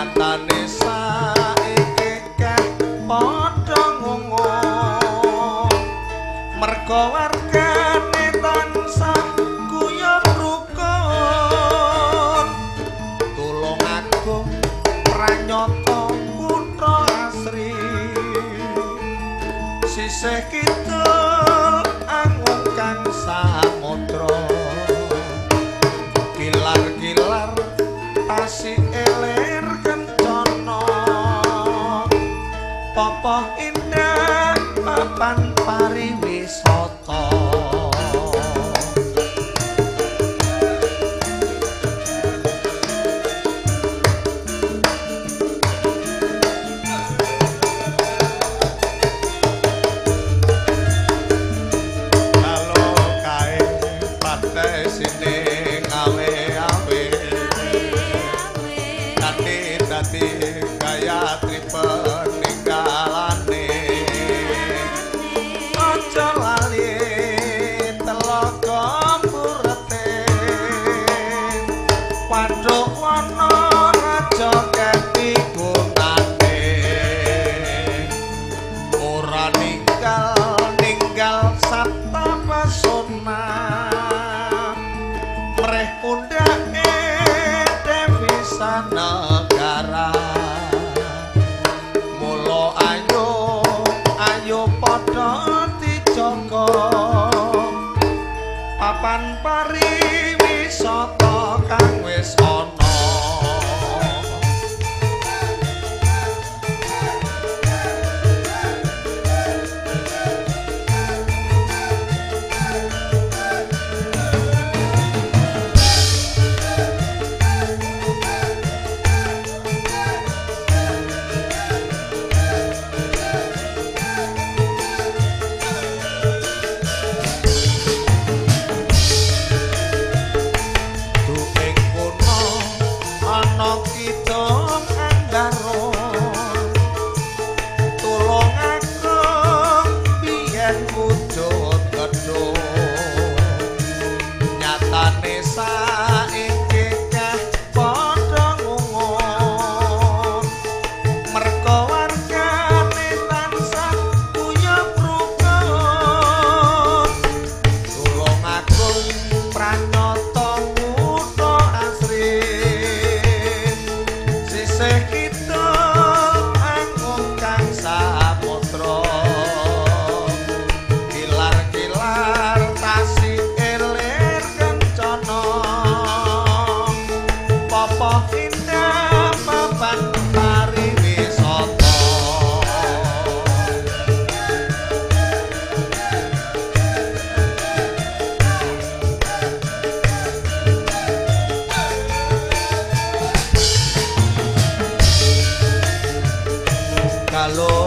Nyatane saiki keh padha ngungun merga wargane tansah guyub rukun. Tulungagung pranyata kutha asri sisih kidul angung kang samudra kilar-kilar tasik elir kencana popoh indah papan pariwisata. Halo kae pantai sini ngawe-awe dadi dadi gayatri peninggalane aja lali telaga murete waduk wana raja keti gunane ora ninggal ninggal sabta pesona mreh pundhake devisa negara. Mula ayo ayo padha dijaga papan pariwisata kang wis ana. Duing kono ana kidung Anggarun Tulungagung biyen wujud gedhung nyatane saiki keh padha ngungun merga wargane tansah guyub rukun. Tulungagung pranyata kutha asri sisih kidul angung kang samudra kilar-kilar tasik elir kencana popoh indah papan pariwisata. Kalau